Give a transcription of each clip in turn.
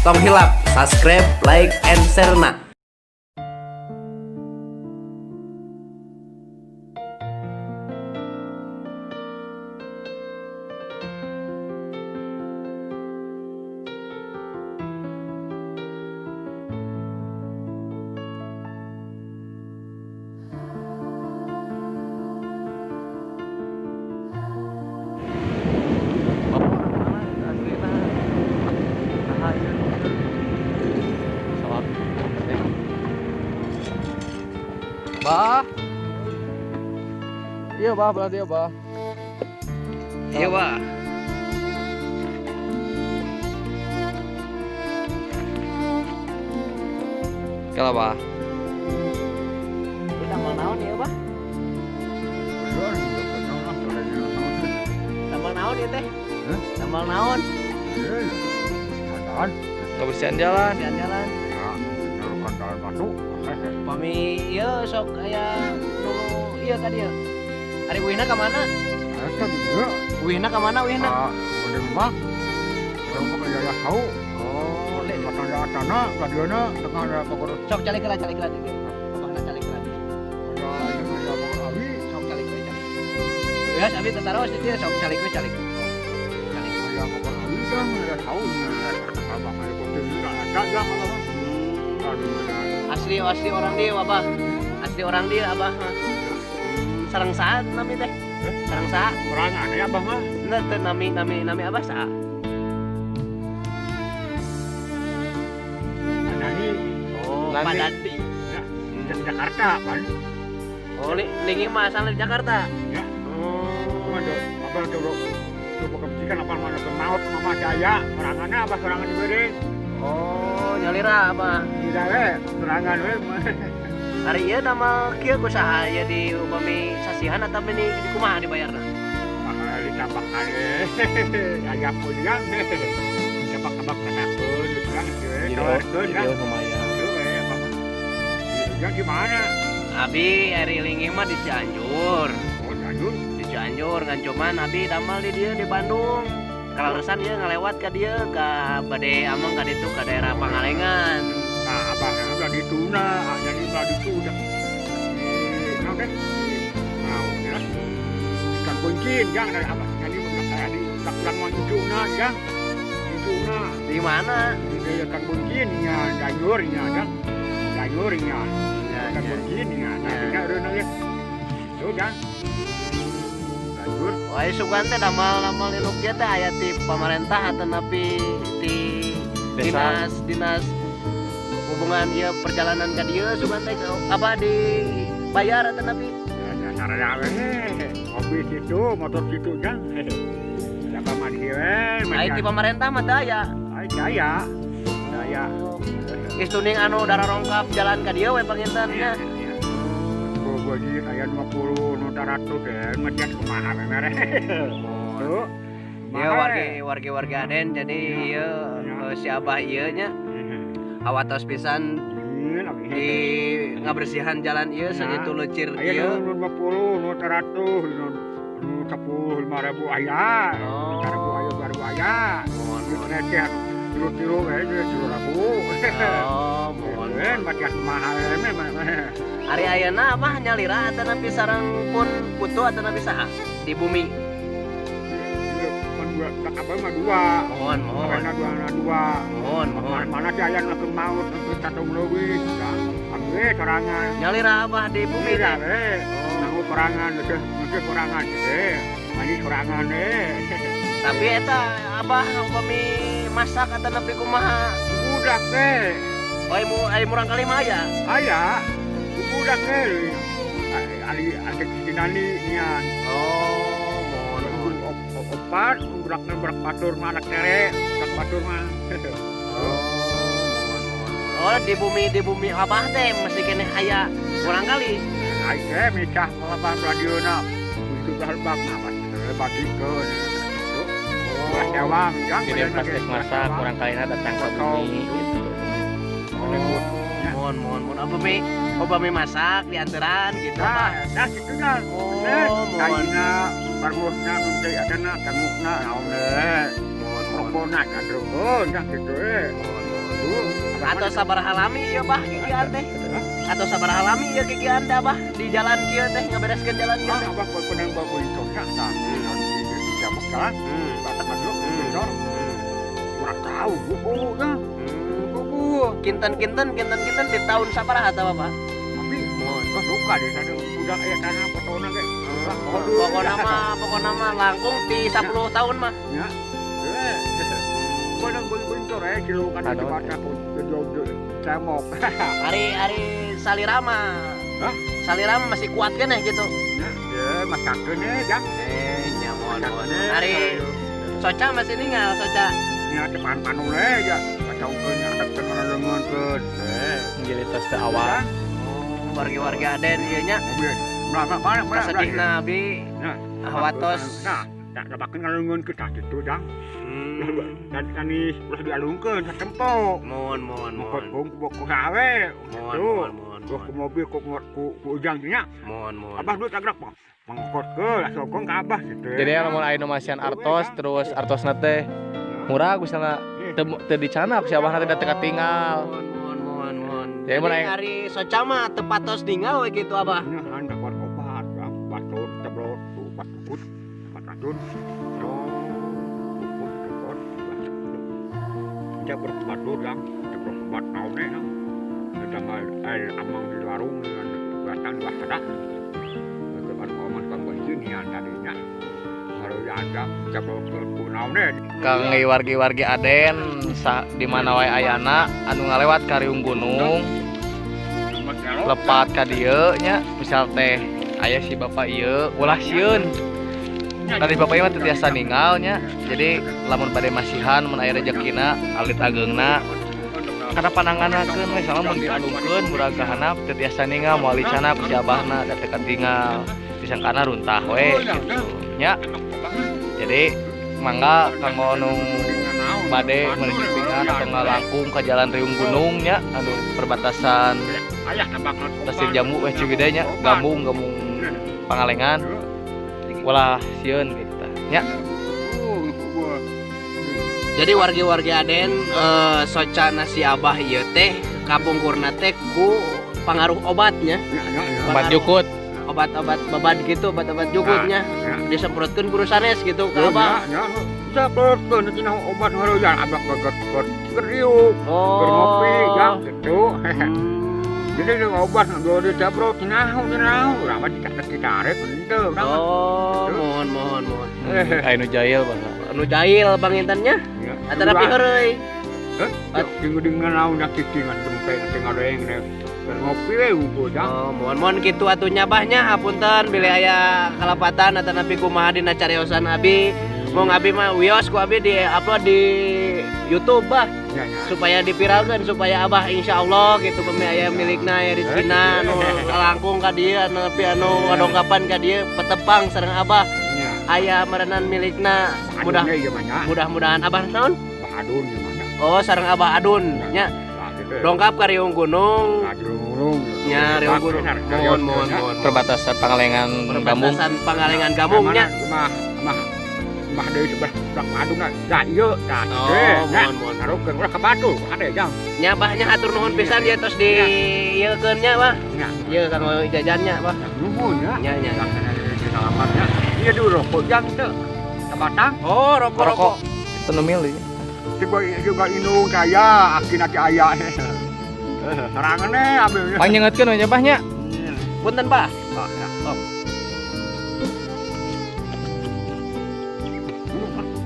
Tong hilap subscribe, like, and share na. Bah. Iya, bah, berarti ya, bah. Iya, bah. Kalau bah. Kita mau naon ya, bah? Tambal naon ya, teh? Tambal naon? Kebersihan jalan. Kebersihan jalan. Pami ieu sok aya nu ieu ka dieu. Ari uihna ka mana? Eta dieu. Uihna ka mana uihna? Ah, di rumah. Di rumah ka jaya hau. Oh, di batang tanah ka dieuna tengah ada pokok. Sok calik heula, calik heula di dieu. Abahna calik heula di dieu. Ada aya pokok awi. Sok calik we calik. Ya, abi teu taros di dieu sok calik we calik. Calik aya pokok awi kan ada hau. Abah aya pokok ada ya abah. Asli asli orang dia abah. Asli orang dia abah. Sareng saha nami teh? Sareng saha? Orang aneh abah mah. Henteu nami nami nami abah saha? Nani. Oh, Nani. Padandi. Ya, Jakarta, pan. Oh, lingi mah asalnya di Jakarta. Ya. Oh, Waduh, abah tuh tuh kebijikan apa mana ke maut mama jaya, soranganna abah sorangan dibere. Oh, nyalira abah. Tidak we, sorangan we. Hari ieu nama kieu ku saha ieu di upami sasihan atau meni di kumaha dibayarna? Mahal ditambah kali. Aya pujian. Ditambah-tambah katakeun gitu kan kieu. Jadi lumayan. Kieu we abah mah. Ya gimana? Abi ari lingi mah di Cianjur. Oh, Cianjur. Di Cianjur ngan cuman abi damel di dieu di Bandung. Kaleresan ieu ngalewat ka dieu ka bade ameng ka ditu ka daerah Pangalengan. Nah, abah udah dituna, jadi udah dituna. Di naon teh? Nah, ya. Ikan kuncin, jang dari abah. Jadi udah saya di udah mau dituna, jang. Dituna. Di mana? Di ikan kuncin nya, Cianjur nya, jang. Cianjur nya. Ikan kuncin nya. Nah, nya reunah ge. Tuh, jang. Cianjur. Wah, sugan teh damal-damal di kieu teh aya ti pamarentah atanapi ti dinas dinas hubungan ieu perjalanan ka dieu sugan teh apa dibayar atanapi? Ya saraya we. Mobil situ, motor situ jang. Siapa mah di we? Ai ti pamarentah mah teu aya. Ai aya. Aya. Geus tuning anu dararongkap jalan ka dieu we panginten nya. Gaji aya 50 nu 100 deh, matian kumaha we mere. Tuh. Ieu wargi wargi wargi Aden jadi ieu si abah ieu nya awatos pisan di ngabersihan jalan ieu sakitu leucir Aya ieu. nu 50, nu 100, nu 10 5.000 aya. Oh. 3.000 aya, 2.000 aya. Mohon Ieu teh tilu-tilu we 3.000. Oh, mohon. Matian kumaha we mere. Ari ayeuna abah nyalira atanapi sareng pun putu atanapi saha di bumi? Kan dua, tak abah mah dua. Mohon, mohon. Karena dua dua. Mohon, mohon. Mana sih aya nu maut nu satu leuwih. Abdi sorangan. Nyalira abah di bumi Iya teh. we. Nanggu sorangan geus geus sorangan teh. Mandi sorangan teh. Tapi eta abah upami masak atanapi kumaha? Budak teh. Oh, ai murang kali mah aya. Aya. Budak teh. Ali asik sinani nian. Oh, mohon, mohon. Opat budak budak batur mah anak tere, budak batur mah. Oh, mohon, mohon. Oh, di bumi abah teh masih keneh aya murang kali. Ai teh micah mah radioona. Itu lebak mah bagikeun. Tuh. Dewang, jang Jadi pas rek masak kurang kalina datang ke bumi gitu. Oh, mohon, mohon, mohon. Apa mi? Upami masak dianteran gitu Nah, Pak. nah gitu kan. Oh, Bener. mohon. Kaina parmusna nu teh adana tangukna naon deh. Mohon, mohon. Rokona kadrukun dah gitu eh. Mohon, mohon. Atau sabaraha lami ieu bah gigian teh? Atau sabaraha lami ieu gigian teh abah di jalan kieu teh ngabereskeun jalan kieu teh? Abah pernah bawa goncornya tah. Di jamuk jalan. Batak anu goncor. Kurang tahu bukunya. Buku. Kinten-kinten di tahun sabaraha tah Bapak? Tapi mohon suka di sana udah aya tanah potona ge. Pokona mah langkung di 10 tahun mah. Ya. Pernah goncor kilo kan di batak cemok. Hari Salirama. Hah? Salirama masih kuat kan ya gitu? Ya, masakeun ya, Jang. Nya mohon. Hari Soca masih ninggal Soca. Nya cepan panule ya. Kacaukeun angkatkeun leungeun. Jadi tos teu awal. Warga-warga Aden ieu nya. Kasedihna abi. Hawatos. Nah, dapakeun ngalungeun ke tah kitu, Jang. Dan kanis ulah dialungkeun satempo. Mohon. Mokot ku sawe. Mohon. Ku mobil ku ujang nya. Mohon. Abah duit agrak mangkotkeun asokong ka abah kitu. Jadi lamun aya nu masihan artos terus artosna teh murah misalna teu dicanak si abahna teh da teu katinggal. Mohon. Jadi mun aya ari Soca mah teu patos ninggal we kitu abah. Nya handak obat, batur ceblot batukut patadun. Dia berbatur yang berbat naone no. Ditambah air amang di warung dengan batang dua sadah. Keban oman kang begini tadinya. Harus ada ceblot naone. Kang wargi-wargi Aden di mana wae ayana anu ngalewat ka Riung Gunung. Lepat ka dieu nya misal teh aya si bapak ieu ulah sieun. Tadi bapak ieu mah teu tiasa ninggal nya. Jadi lamun bade masihan mun aya rejekina alit ageungna kana pananganakeun we soalna mun dialungkeun murag ka handap teu tiasa ninggal moal dicana ku si abahna da teu katinggal disangkana runtah we gitu nya. Jadi mangga kanggo nu bade menuju Pingan atau ngalangkung ka Jalan Riung Gunung nya anu perbatasan Pasir Jambu we Ciwidey nya gambung Pangalengan ulah sieun gitu tah nya. Jadi wargi-wargi Aden Soca nasi abah ieu teh kapungkurna teh ku pangaruh obatnya. Obat jukut. Obat-obat babad gitu, obat-obat jukutnya. Disemprotkeun ku sanes gitu ka abah. Disemprotkeun cenah obat haruyan abah geget geriuk. Keur ngopi jang gitu. Jadi obat nu disemprot cenah urang mah ditarik henteu. Oh, mohon. Aya nu jail bang. Nu jail panginten nya. Atanapi heureuy. Heh, dengan naon nya kitingan tempe teh ngadeng ngopi we unggul jang. Oh, mohon kitu atuh nya bah nya hapunten bilih aya kalepatan atanapi kumaha dina cariosan abi. Mung abi mah wios ku abi di upload di YouTube bah. Ya, ya. Supaya dipiralkeun supaya abah insyaallah gitu pemi aya milikna aya rezekina anu langkung ka dieu anu nepi anu ngadongkapan ka dieu petepang sareng abah. Ya. Aya merenan milikna mudah-mudahan abah naon? Abah Adun ieu mah. Oh, sareng abah Adun nya. Dongkap ka Riung Gunung. Nya Riung Gunung. Mohon. Perbatasan Pangalengan Gambung. Perbatasan Pangalengan Gambung nya. Mah deui sebelah Adun da ieu da. Oh, mohon. Ngarukeun ulah ka batu ade jang. Nya bah nya hatur nuhun pisan ieu tos di ieukeun nya bah. Ieu kanggo jajan nya bah. Nuhun ya. Nya nya. Salamatnya. Ieu dulu rokok jang teu. Sabatang. Oh, rokok. Tenemil ieu. Juga inung kaya akin aki aya. Serangan eh ambil. Panyengetkeun we nya bah nya. Punten bah. Oh.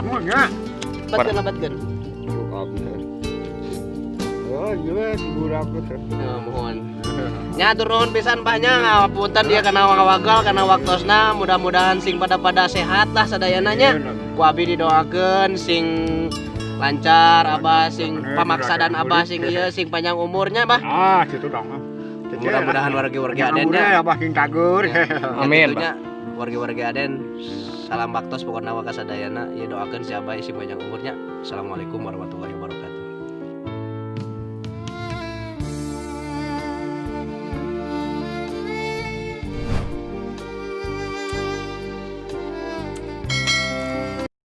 Nuhun ya. Batkeun. Oh, iya budak. Mohon. Nya atur nuhun pisan bah nya ngapunten dia kana wagal kana waktosna mudah-mudahan sing pada-pada sehat lah sadayana nya. Ku abi didoakeun sing lancar abah sing pamaksadan abah sing ieu sing panjang umurnya bah. Ah, kitu dong. Mudah-mudahan wargi-wargi Aden nya abah sing cager. Amin. Bah. Wargi-wargi Aden salam baktos pokona wa kasadayana ieu doakeun si abah sing panjang umurnya. Assalamualaikum warahmatullahi wabarakatuh.